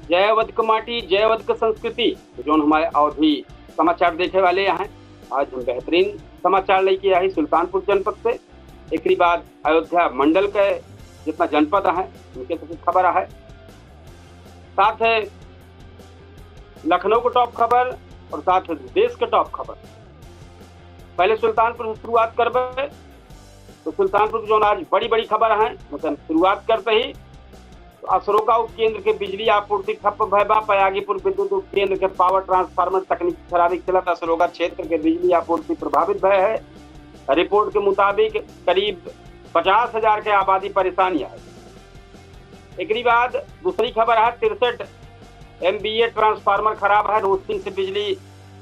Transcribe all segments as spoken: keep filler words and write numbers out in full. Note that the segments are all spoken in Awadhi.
जय अवध क माटी, जय अवध क संस्कृति। जौन हमारे अवधी समाचार देखे वाले हैं, आज हम बेहतरीन समाचार लेके आए सुल्तानपुर जनपद से। एकरी बाद अयोध्या मंडल के जितना जनपद हैं, उनके सबसे खबर है। साथ है लखनऊ के टॉप खबर और साथ है देश के टॉप खबर। पहले सुल्तानपुर से शुरुआत करबे, तो सुल्तानपुर की जौन आज बड़ी बड़ी खबर हैं, मतलब शुरुआत करते ही तो असरोगा उपकेंद्र के बिजली आपूर्ति ठप्प भय बा। पयागीपुर विद्युत उपकेंद्र के पावर ट्रांसफार्मर तकनीकी खराबी के चलत असरोगा क्षेत्र के बिजली आपूर्ति प्रभावित भय है। रिपोर्ट के मुताबिक करीब पचास हजार के आबादी परेशानी है। एकरी बाद दूसरी खबर है, तिरसठ एमवीए ट्रांसफार्मर खराब है, रोस्टिंग से बिजली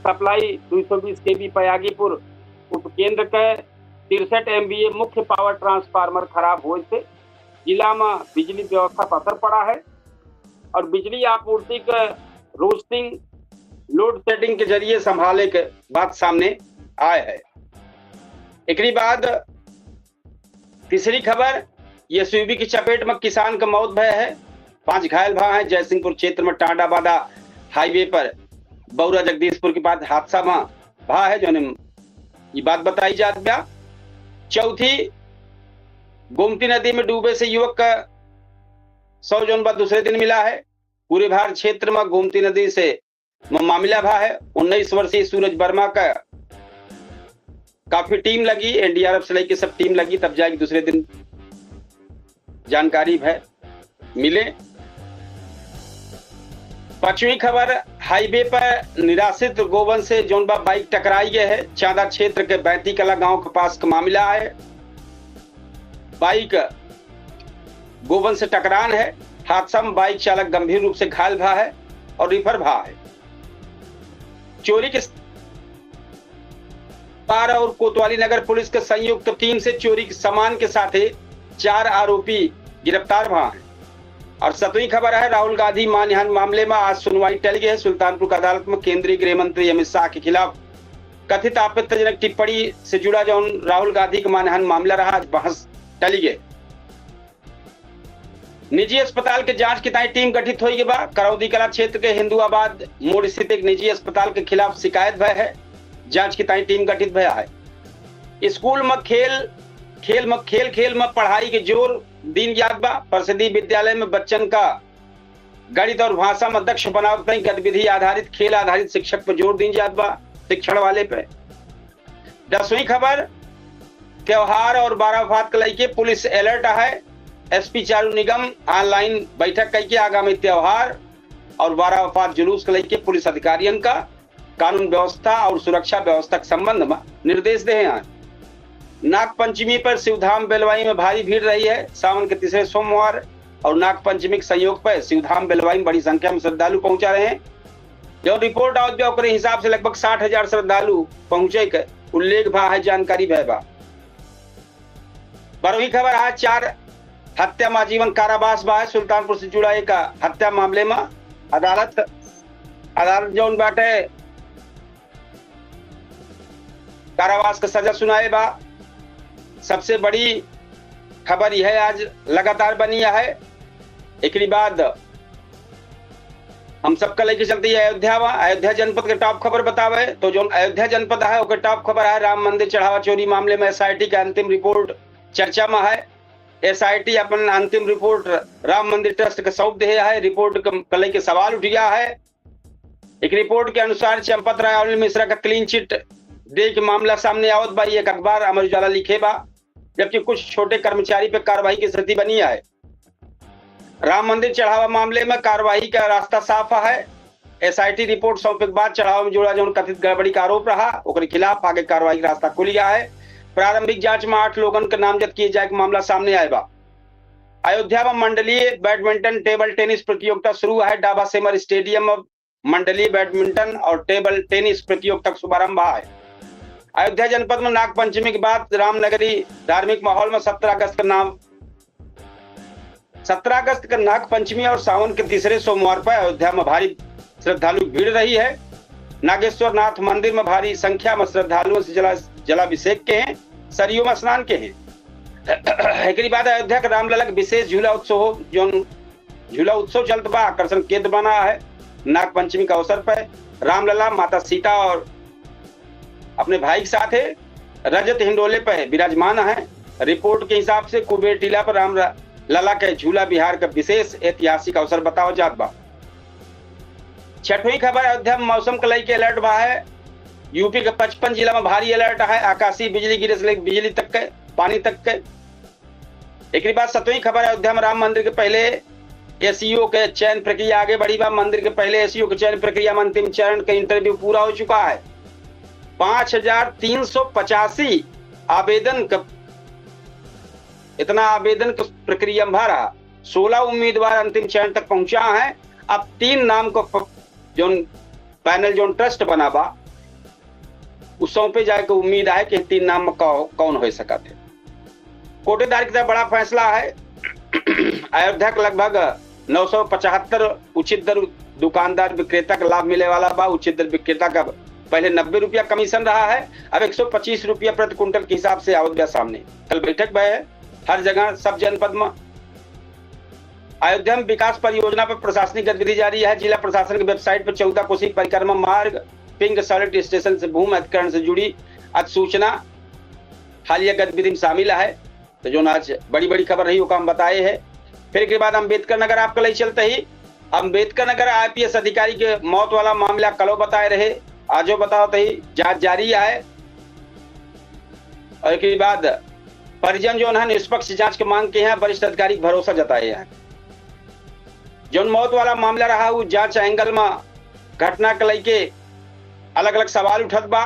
सप्लाई दो सौ बीस केवी पयागीपुर उपकेंद्र के तिरसठ एमवीए मुख्य पावर ट्रांसफार्मर खराब होए से जिला में बिजली व्यवस्था पर असर पड़ा है और बिजली आपूर्ति के रोस्टिंग लोड शेडिंग के जरिए संभाले के बात सामने आए है। एकरी बाद तीसरी खबर, एसयूवी की चपेट में किसान का मौत भय है, पांच घायल भा है। जयसिंहपुर क्षेत्र में टांडाबादा हाईवे पर बौरा जगदीशपुर के पास हादसा में भा है, जौन ये बात बताई जात बा। चौथी, गोमती नदी में डूबे से युवक का शव जौन बा दूसरे दिन मिला है। पूरे भार क्षेत्र में गोमती नदी से म-, मामला भा है। उन्नीस वर्षीय सूरज वर्मा का काफी टीम लगी, एनडीआरएफ से लेके सब टीम लगी, तब जाके दूसरे दिन जानकारी भय मिले। पांचवी खबर, हाईवे पर निराश्रित गोवन से जौन बा बाइक टकराई गए है। चांदा क्षेत्र के बैती कला गांव के पास का मामला है। बाइक गोवन से टकरान है। हादसा में बाइक चालक गंभीर रूप से घायल भा है और रिफर भा है। चोरी के पार और कोतवाली नगर पुलिस के संयुक्त टीम से चोरी के सामान के साथे चार आरोपी गिरफ्तार भा हैं। और सतवीं खबर है, राहुल गांधी मानहानि मामले में आज सुनवाई टल गई है। सुल्तानपुर की अदालत में केंद्रीय गृह मंत्री अमित शाह के खिलाफ कथित आपत्तिजनक टिप्पणी से जुड़ा जौन राहुल गांधी के मानहानि मामला रहा, आज बहस टल गए। निजी अस्पताल के जांच की ताई टीम गठित होई के बा। करौदी कला क्षेत्र के हिंदुआबाद मोड़ स्थित एक निजी अस्पताल के खिलाफ शिकायत भय है, जांच की ताई टीम गठित भया है। स्कूल में खेल, खेल में, खेल, खेल में पढ़ाई के जोर दीन जात बा। परिषदीय विद्यालय में बच्चन का गणित और भाषा में दक्ष बनावे ताई गतिविधि आधारित, खेल आधारित शिक्षक पर जोर दीन जात बा, शिक्षण वाले पे। दसवीं खबर, त्योहार और बारावफात के लेके पुलिस अलर्ट है। एसपी चारू निगम ऑनलाइन बैठक करके आगामी त्योहार और बारावफात जुलूस के लेके पुलिस अधिकारियन का कानून व्यवस्था और सुरक्षा व्यवस्था के संबंध में निर्देश दे हैं। नाग पंचमी पर शिवधाम बेलवाई में भारी भीड़ रही है। सावन के तीसरे सोमवार और नाग पंचमी के संयोग पर शिवधाम बेलवाई में बड़ी संख्या में श्रद्धालु पहुंचा रहे हैं। जौन रिपोर्ट आवत बा, ओकरे हिसाब से लगभग साठ हजार श्रद्धालु पहुंचे के उल्लेख भा है, जानकारी भय बा। बारहवीं खबर है, चार हत्या में आजीवन कारावास भा है। सुल्तानपुर से जुड़ा एक हत्या मामले में अदालत, अदालत जौन बाटे कारावास का सजा सुनाए बा। सबसे बड़ी खबर यह आज लगातार बनी है। एकरी बाद हम सबका लेके चलते हैं अयोध्या। वहाँ अयोध्या जनपद के टॉप खबर बतावे तो जौन अयोध्या जनपद है, ओकर टॉप खबर है राम मंदिर चढ़ावा चोरी मामले में एसआईटी के अंतिम रिपोर्ट चर्चा में है। एसआईटी अपन अंतिम रिपोर्ट राम मंदिर ट्रस्ट के सौंप दे है। रिपोर्ट के, के लेके सवाल उठ गया है। एक रिपोर्ट के अनुसार चंपत राय अनिल मिश्रा का क्लीन चिट दे के मामला सामने आवत बा। ये एक अखबार अमर उजाला लिखे बा, जबकि कुछ छोटे कर्मचारी पे कार्रवाई की स्थिति बनी है। राम मंदिर चढ़ावा मामले में कार्रवाई का रास्ता साफ है। एसआईटी रिपोर्ट सौंपे के बाद चढ़ावा में जुड़ा जौन कथित गड़बड़ी का आरोप रहा, ओकरे खिलाफ आगे कार्रवाई का रास्ता खुल गया है। प्रारंभिक जांच में आठ लोगन के नामजद किए जाए के मामला सामने आए बा। अयोध्या में मंडलीय बैडमिंटन टेबल टेनिस प्रतियोगिता शुरू है। डाबा सेमर स्टेडियम में मंडलीय बैडमिंटन और टेबल टेनिस प्रतियोगिता का शुभारंभ है। अयोध्या जनपद में नाग पंचमी के बाद रामनगरी धार्मिक माहौल में सत्रह अगस्त का नाम, सत्रह अगस्त का नाग पंचमी और सावन के तीसरे सोमवार पर अयोध्या में भारी श्रद्धालु भीड़ रही है। नागेश्वर नाथ मंदिर में भारी संख्या में श्रद्धालुओं से जला, जलाभिषेक के हैं, सरयू में स्नान के हैं। एकरी बाद अयोध्या के रामलला के विशेष झूला उत्सव हो, जौन झूला उत्सव चलत बा, आकर्षण केंद्र बना है। नाग पंचमी के अवसर पर रामलला माता सीता और अपने भाई के साथ है, रजत हिंडोले पर विराजमान है। रिपोर्ट के हिसाब से कुबेर टीला पर राम र-, लला के झूला बिहार का विशेष ऐतिहासिक अवसर बतावा जात बा। छठवीं खबर, अयोध्या में मौसम के लइके अलर्ट बा है। यूपी के पचपन जिला में भारी अलर्ट है, आकाशीय बिजली गिरे से लेके बिजली तक के, पानी तक के। एकरी बाद सतवीं खबर, अयोध्या में राम मंदिर के पहले एसईओ के चयन प्रक्रिया आगे बढ़ी बा। मंदिर के पहले एसईओ के चयन प्रक्रिया में अंतिम चरण के इंटरव्यू पूरा हो चुका है। पाँच हजार तीन सौ पचासी आवेदन क-, इतना आवेदन के प्रक्रिया में भरा। सोलह उम्मीदवार अंतिम चरण तक पहुंचा है। अब तीन नाम को प-, जोन पैनल जोन ट्रस्ट बना बा, उ सौंपे जाए के उम्मीद आहे कि तीन नाम में कौ-, कौन हो सकत है। कोटेदार की तरफ बड़ा फैसला है। अयोध्या के लगभग नौ सौ पचहत्तर उचित दर दुकानदार विक्रेता का लाभ मिले वाला बा। उचित दर विक्रेता का पहले नब्बे रुपया कमीशन रहा है, अब एक सौ पच्चीस रुपया प्रति कुंटल के हिसाब से आवत बा सामने। कल बैठक भय है हर जगह सब जनपद में। अयोध्या में विकास परियोजना पर प्रशासनिक गतिविधि जारी है। जिला प्रशासन के वेबसाइट पर चौदह कोसी परिक्रमा मार्ग, पिंक सॉलिड स्टेशन से भूमि अधिग्रहण से जुड़ी अधिसूचना हालिया गतिविधि में शामिल है। तो जोन आज बड़ी बड़ी खबर रही, वो काम बताए है। फिर के बाद अम्बेडकर नगर आपका लई चलते ही अम्बेडकर नगर आईपीएस अधिकारी के मौत वाला मामला कलो बताए रहे, आजो बताओ तही जांच जारी है। और एक बाद परिजन जोन है निष्पक्ष जांच के मांग के हैं, वरिष्ठ अधिकारी के भरोसा जताए हैं। जोन मौत वाला मामला रहा, वो जांच एंगल में घटना के लइके अलग-अलग सवाल उठत बा।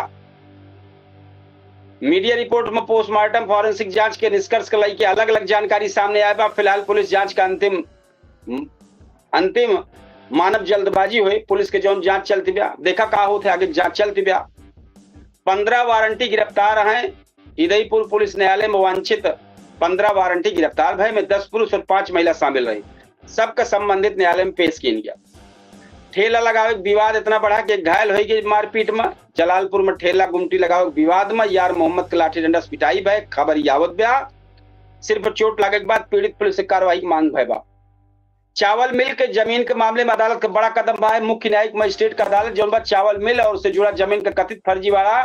मीडिया रिपोर्ट में पोस्टमार्टम, फॉरेंसिक जांच के निष्कर्ष के लइके अलग-अलग जानकारी सामने आए बा। फिलहाल पुलिस जांच का अंतिम, अंतिम मानव जल्दबाजी होई। पुलिस के जौन जांच चलती बा, देखा का होत है आगे, जांच चलती बा। पन्द्रह वारंटी गिरफ्तार हैं। इदयपुर पुलिस न्यायालय में वांछित पन्द्रह वारंटी गिरफ्तार भय में दस पुरुष और पांच महिला शामिल रही। सबका संबंधित न्यायालय में पेश कीन गया। ठेला लगावे के विवाद इतना बढ़ा कि घायल होई गई मारपीट में। जलालपुर में ठेला गुमटी लगावे के विवाद में यार मोहम्मद के लाठी डंडा से पिटाई भय, खबर आवत बा। सिर्फ चोट लागे के बाद पीड़ित पुलिस से कार्रवाई की मांग भय बा। चावल मिल के जमीन के मामले में अदालत का बड़ा कदम बा है। मुख्य न्यायिक मजिस्ट्रेट का अदालत जौन बा चावल मिल और उससे जुड़ा जमीन का कथित फर्जीवाड़ा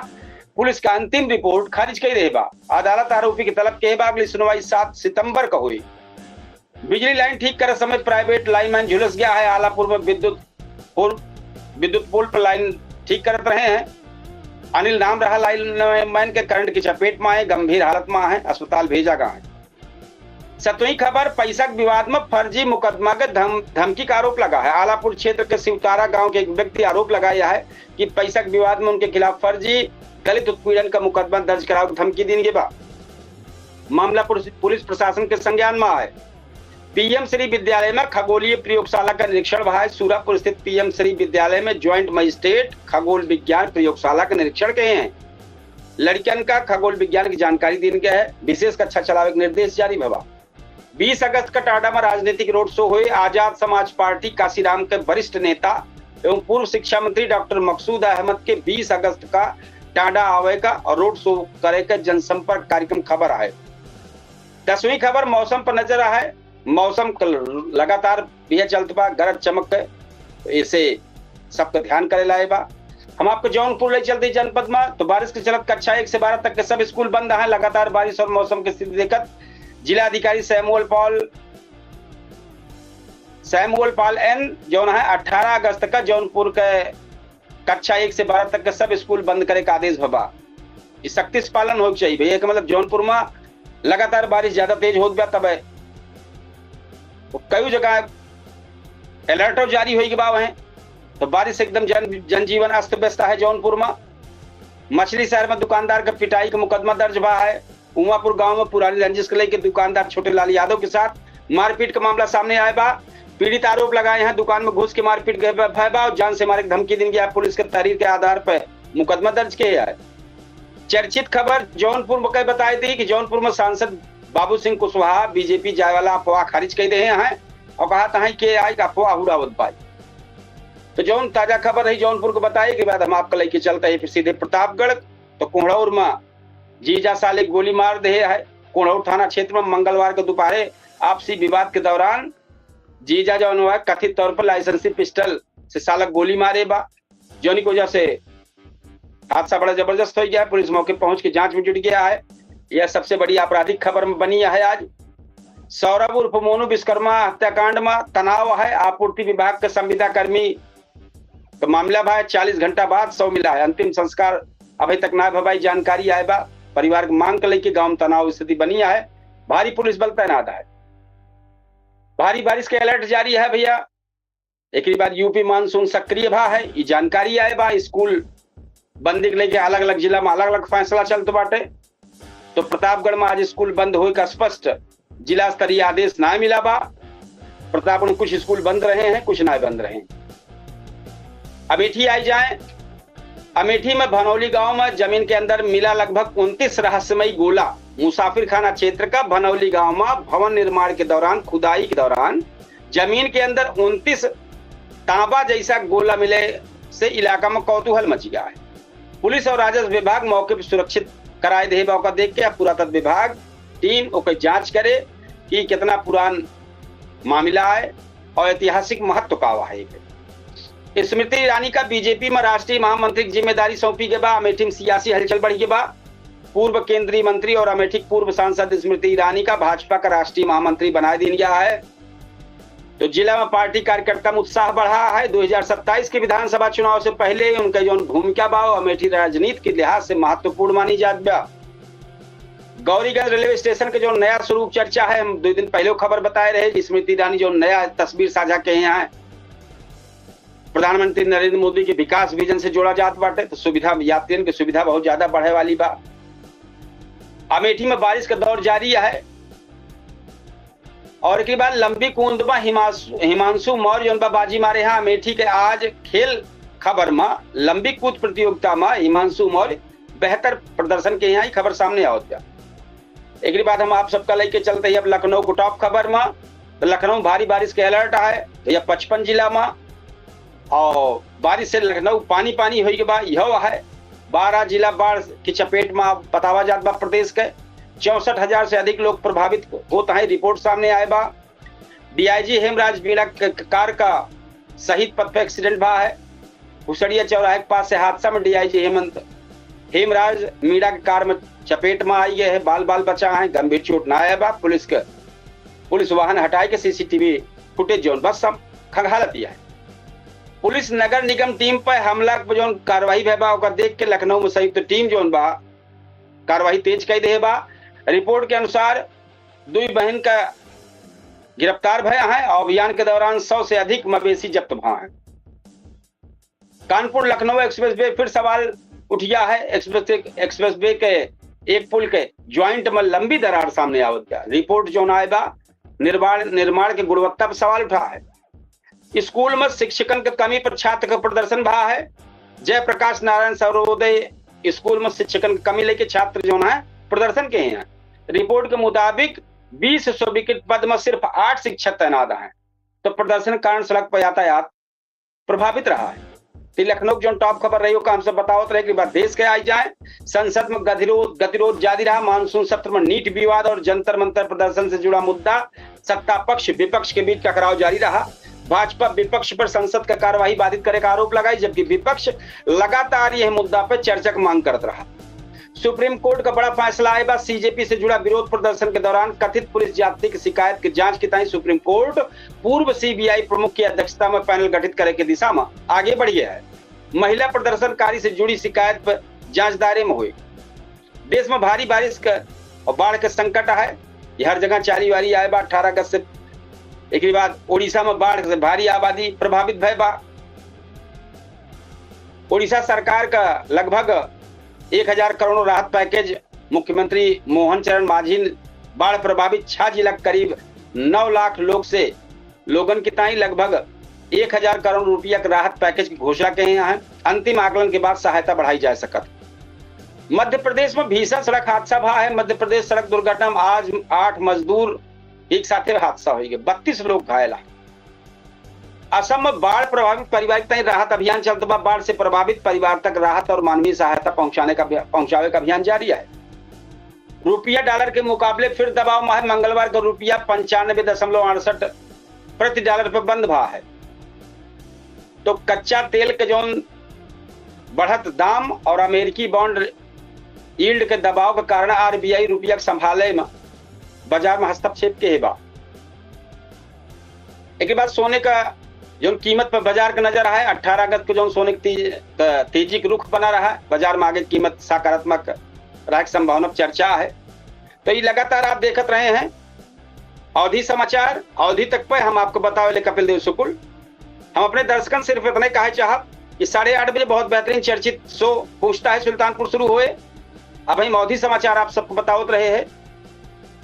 पुलिस का अंतिम रिपोर्ट खारिज कई रहे बा। अदालत आरोपी की तलब के बा, अगली सुनवाई सात सितंबर का हुई। बिजली लाइन ठीक करे समय प्राइवेट लाइनमैन झुलस गया है। आलापुर में विद्युत पोल, विद्युत पोल पर लाइन ठीक करत रहे हैं। अनिल नाम रहा लाइनमैन के, करंट की चपेट में आए, गंभीर हालत में है, अस्पताल भेजा गया है। सतवीं खबर, पैसा के विवाद में फर्जी मुकदमा के धम-, धमकी का आरोप लगा है। आलापुर क्षेत्र के शिवतारा गांव के एक व्यक्ति आरोप लगाया है कि पैसा के विवाद में उनके खिलाफ फर्जी दलित उत्पीड़न का मुकदमा दर्ज करावे की धमकी दीन गई बा। मामला पुलिस, पुलिस प्रशासन के संज्ञान में आए। पीएम श्री विद्यालय में खगोलीय प्रयोगशाला का निरीक्षण भा है। सूरापुर स्थित पीएम श्री विद्यालय में ज्वाइंट मजिस्ट्रेट खगोल विज्ञान प्रयोगशाला का निरीक्षण किए हैं। लड़कियन का खगोल विज्ञान की जानकारी दीन गया है। विशेष कक्षा चलावे के निर्देश जारी भवा। बीस अगस्त का टांडा में राजनीतिक रोड शो हुए। आजाद समाज पार्टी काशीराम के वरिष्ठ नेता एवं पूर्व शिक्षा मंत्री डॉक्टर मकसूद अहमद के बीस अगस्त का टांडा आवे का और रोड शो करे का जनसंपर्क कार्यक्रम खबर है। दसवीं खबर मौसम पर नजर है। मौसम क-, लगातार यह चलत बा गरज चमक के, इसे सबके ध्यान करे लाए बा। हम आपको जौनपुर ले चलते जनपद में, तो बारिश के चलत कक्षा एक से बारह तक के सब स्कूल बंद हैं। लगातार बारिश और मौसम की स्थिति देखत जिला अधिकारी सैमुअल पॉल, सैमुअल पॉल एन जौन है अठारह अगस्त का जौनपुर के कक्षा एक से बारह तक के सब स्कूल बंद करे का आदेश भवा। ई सख्ती से पालन होए के चाहिए भैया। एकर मतलब जौनपुर में लगातार बारिश ज्यादा तेज होत बा, तब कई जगह अलर्टो जारी होई के बा वहीं, तो बारिश से एकदम जन, जनजीवन अस्त व्यस्त है जौनपुर में। मछली शहर में दुकानदार के पिटाई के मुकदमा दर्ज बा है। उमापुर गांव में पुरानी रंजिश के लेके दुकानदार छोटे लाल यादव के साथ मारपीट का मामला सामने आए बा। पीड़ित आरोप लगाए हैं दुकान में घुस के मारपीट गए बा, भय बा और जान से मारे की धमकी दीन गया। पुलिस के तहरीर के आधार पर मुकदमा दर्ज किया है। चर्चित खबर जौनपुर में कई बताई थी कि जौनपुर में सांसद बाबू सिंह कुशवाहा बीजेपी जाए वाला अफवाह खारिज कर रहे हैं और कहा था कि आई अफवाह उड़ावत बाई। तो जौन ताजा खबर रही जौनपुर को बताए के बाद हम आपका लेके चलते हैं फिर सीधे प्रतापगढ़। तो कोहड़ौर में जीजा साले गोली मार दे है। कोहड़ौर थाना क्षेत्र में मंगलवार को दोपहरे आपसी विवाद के दौरान जीजा जौन हुआ कथित तौर पर लाइसेंसी पिस्टल से साला गोली मारे बा, जौन की वजह से हादसा बड़ा जबरदस्त हो गया है। पुलिस मौके पहुंच के जांच में जुट गया है। यह सबसे बड़ी आपराधिक खबर में बनी है आज। सौरभ उर्फ मोनू विश्वकर्मा हत्याकांड में तनाव है। आपूर्ति विभाग के संविदा कर्मी का मामला बा, चालीस घंटा बाद शव मिला है। अंतिम संस्कार अभी तक ना भवा, ई जानकारी आए बा। परिवार के मांग के लेके गांव में तनाव स्थिति बनी है। भारी पुलिस बल तैनात है। भारी बारिश के अलर्ट जारी है भैया। एकरी बाद यूपी मानसून सक्रिय भा है, ई जानकारी आए बा। स्कूल बंदी के लेके अलग-अलग जिला में अलग-अलग फैसला चलत बाटे। तो प्रतापगढ़ में आज स्कूल बंद होए का स्पष्ट जिला स्तरीय आदेश ना मिला बा। प्रतापगढ़ में कुछ स्कूल बंद रहे हैं, कुछ ना बंद रहे हैं। अमेठी आई जाए, अमेठी में भनौली गांव में जमीन के अंदर मिला लगभग उनतीस रहस्यमयी गोला। मुसाफिर खाना क्षेत्र का भनौली गांव में भवन निर्माण के दौरान, खुदाई के दौरान जमीन के अंदर उनतीस तांबा जैसा गोला मिले से इलाका में कौतूहल मच गया है। पुलिस और राजस्व विभाग मौके पर सुरक्षित कराए दे बा, ओका देख के अब पुरातत्व विभाग टीम ओके जांच करे कि कितना पुरान मामला है और ऐतिहासिक महत्व का है। स्मृति ईरानी का बीजेपी में राष्ट्रीय महामंत्री की जिम्मेदारी सौंपी गई बा। अमेठी में सियासी हलचल बढ़ गई बा। पूर्व केंद्रीय मंत्री और अमेठी की पूर्व सांसद स्मृति ईरानी का भाजपा का राष्ट्रीय महामंत्री बनाए दीन गया है। तो जिला में पार्टी कार्यकर्ता में उत्साह बढ़ा है। दो हज़ार सत्ताईस के विधानसभा चुनाव से पहले उनके जौन भूमिका बा, वो अमेठी राजनीति के लिहाज से महत्वपूर्ण मानी जात बा। गौरीगंज रेलवे स्टेशन के जौन नया स्वरूप चर्चा है, हम दो दिन पहले खबर बताए रहे कि स्मृति ईरानी जौन नया तस्वीर साझा किहे हैं, प्रधानमंत्री नरेंद्र मोदी के विकास विजन से जोड़ा जात बाटे, तो सुविधा, यात्रियन के सुविधा बहुत ज्यादा बढ़े वाली बा। अमेठी में बारिश का दौर जारी है। और एक बार लंबी कूद में हिमांशु, हिमांशु मौर्य जौन बा बाजी मारे हैं अमेठी के। आज खेल खबर में लंबी कूद प्रतियोगिता में हिमांशु मौर्य बेहतर प्रदर्शन के यहाँ ही खबर सामने आवत बा। एक बाद हम आप सबका लेके चलते हैं अब लखनऊ को टॉप खबर में। तो लखनऊ भारी बारिश के अलर्ट है, तो यह पचपन जिला में और बारिश से लखनऊ पानी पानी होई के बा, यह है। बारह जिला बाढ़ की चपेट में बतावा जात बा प्रदेश के। चौसठ हजार से अधिक लोग प्रभावित होत हैं, रिपोर्ट सामने आए बा। डीआईजी हेमराज मीणा के कार का सही पथ पे एक्सीडेंट भा है। हुसड़िया चौराहे के पास से हादसा में डीआईजी हेमंत, हेमराज मीणा के कार में चपेट में आई गए है, बाल बाल बचा है, गंभीर चोट ना आया बा। पुलिस के, पुलिस वाहन हटाए के सीसीटीवी फुटेज जौन बस सब खंगालत ही है। पुलिस नगर निगम टीम पर हमला पर जौन कार्रवाई भय बा, ओकर देख के लखनऊ में संयुक्त टीम जौन बा, कार्रवाई तेज कई दे बा। रिपोर्ट के अनुसार, दुई बहन का गिरफ्तार भया है और अभियान के दौरान सौ से अधिक मवेशी जब्त भा है। कानपुर लखनऊ एक्सप्रेसवे फिर सवाल उठ गया है। एक्सप्रेस, एक्सप्रेसवे के एक पुल के ज्वाइंट में लंबी दरार सामने आवत बा। रिपोर्ट जौन आए बा, निर्माण, निर्माण के गुणवत्ता पर सवाल उठा है। स्कूल में शिक्षकन के कमी पर छात्र का प्रदर्शन भा है। जयप्रकाश नारायण सर्वोदय स्कूल में शिक्षकन के कमी लेके छात्र जौन है प्रदर्शन के हैं। रिपोर्ट के मुताबिक बीस स्वीकृत पद में सिर्फ आठ शिक्षक तैनात हैं, तो प्रदर्शन के कारण सड़क पर यातायात प्रभावित रहा है। तो लखनऊ की जौन टॉप खबर रही, ओका हम सब बतावत रहे कि बात देश के आई जाए। संसद में गतिरोध, गतिरोध जारी रहा। मानसून सत्र में नीट विवाद और जंतर मंतर प्रदर्शन से जुड़ा मुद्दा, सत्ता पक्ष विपक्ष के बीच टकराव जारी रहा। भाजपा विपक्ष पर संसद का कार्यवाही बाधित करे का आरोप लगाई, जबकि विपक्ष लगातार यह मुद्दा पर चर्चा की मांग करत रहा। सुप्रीम कोर्ट का बड़ा फैसला आए बा। सीजेपी से जुड़ा विरोध प्रदर्शन के दौरान कथित पुलिस ज्यादती की शिकायत की जांच की ताई सुप्रीम कोर्ट पूर्व सीबीआई प्रमुख की अध्यक्षता में पैनल गठित करे के दिशा में आगे बढ़ गया है। महिला प्रदर्शनकारी से जुड़ी शिकायत पर जांच दायरे में हुई। देश में भारी बारिश का और बाढ़ के संकट है, ये हर जगह चारी वारी आए बा। अठारह अगस्त से, एक बाद उड़ीसा में बाढ़ से भारी आबादी प्रभावित भय बा। उड़ीसा सरकार का लगभग एक हजार करोड़ राहत पैकेज। मुख्यमंत्री मोहन चरण मांझी ने बाढ़ प्रभावित छह जिला के करीब नौ लाख लोग से, लोगन के ताई लगभग एक हजार करोड़ रुपया के राहत पैकेज की घोषणा किहे हैं। अंतिम आकलन के बाद सहायता बढ़ाई जा सकत। मध्य प्रदेश में भीषण सड़क हादसा भा है। मध्य प्रदेश सड़क दुर्घटना में आज आठ मजदूर एक साथे हादसा हो गए, बत्तीस लोग घायल हैं। असम में बाढ़ प्रभावित परिवार के ताई राहत अभियान चलत बा। बाढ़ से प्रभावित परिवार तक राहत और मानवीय सहायता पहुंचाने का, पहुंचावे का अभियान जारी है। रुपया डॉलर के मुकाबले फिर दबाव में है। मंगलवार को रुपया पंचानबे दशमलव अड़सठ प्रति डॉलर पर बंद भा है। तो कच्चा तेल के जौन बढ़त दाम और अमेरिकी बॉन्ड यील्ड के दबाव के कारण आरबीआई रुपया के संभाले में बाजार में हस्तक्षेप के बा। एक बार सोने का जौन कीमत पर बाजार के नजर है, अठारह अगस्त को जौन सोने की तेज-, त-, तेजी के रुख बना रहा, बाजार में आगे कीमत सकारात्मक रहे के संभावना पर चर्चा है। तो ये लगातार आप देखत रहे हैं अवधी समाचार, अवधी तक पे हम आपको बतावे ले कपिल देव शुक्ल। हम अपने दर्शकन से सिर्फ इतने कहे चाहब कि साढ़े आठ बजे बहुत बेहतरीन चर्चित शो पूछता है सुल्तानपुर शुरू होए। अब हम अवधी समाचार आप सबको बतावत रहे हैं।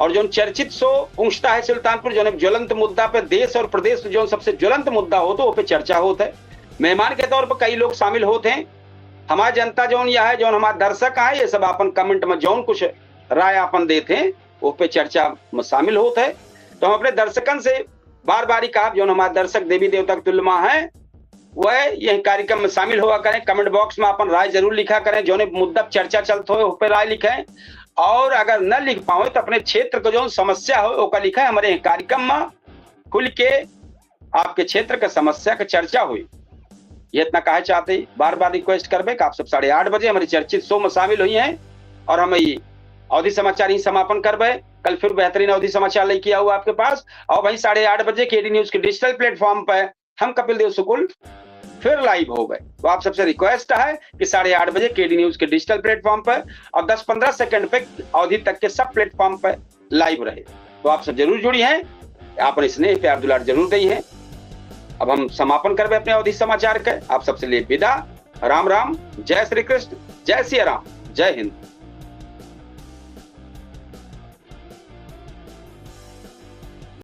और जौन चर्चित शो पूछता है सुल्तानपुर, जौन एक ज्वलंत मुद्दा पे देश और प्रदेश में जौन सबसे ज्वलंत मुद्दा होत है, वो पे चर्चा होत है। मेहमान के तौर पर कई लोग शामिल होत हैं। हमार जनता जौन यह है, जौन हमार दर्शक आए, ये सब आपन कमेंट में जौन कुछ राय आपन देत हैं, वो पे चर्चा में शामिल होत है। तो हम अपने दर्शकन से बार बार ही कहा, जौन हमार दर्शक देवी देवता के तुल्य माँ हैं, वह यह कार्यक्रम में शामिल हुआ करें। कमेंट बॉक्स में अपन राय जरूर लिखा करें, जौने मुद्दा पर चर्चा चलत हो, उस पे राय लिखें। और अगर न लिख पावे तो अपने क्षेत्र को जौन समस्या हो, ओका लिखें। हमारे यह कार्यक्रम में खुल के आपके क्षेत्र के समस्या के चर्चा हुई। ये इतना कहे चाहते ही बार बार रिक्वेस्ट करबे कि आप सब साढ़े आठ बजे हमारे चर्चित शो में शामिल हुई हैं और हम ये अवधी समाचार ही समापन करबे। कल फिर बेहतरीन अवधी समाचार लेके आऊ आपके पास। और वहीं साढ़े आठ बजे केडी न्यूज के डिजिटल प्लेटफॉर्म पे हम कपिल देव शुक्ल फिर लाइव हो गए। तो आप सबसे रिक्वेस्ट है कि साढ़े आठ बजे केडी न्यूज के डिजिटल प्लेटफॉर्म पर और दस पन्द्रह सेकंड पे अवधी तक के सब प्लेटफॉर्म पर लाइव रहे। तो आप सब जरूर जुड़ी हैं, आपन स्नेह प्यार दुलार जरूर दई हैं। अब हम समापन करबे अपने अवधी समाचार के। आप सबसे लिए विदा। राम राम, जय श्री कृष्ण, जय सिया राम, जय हिंद।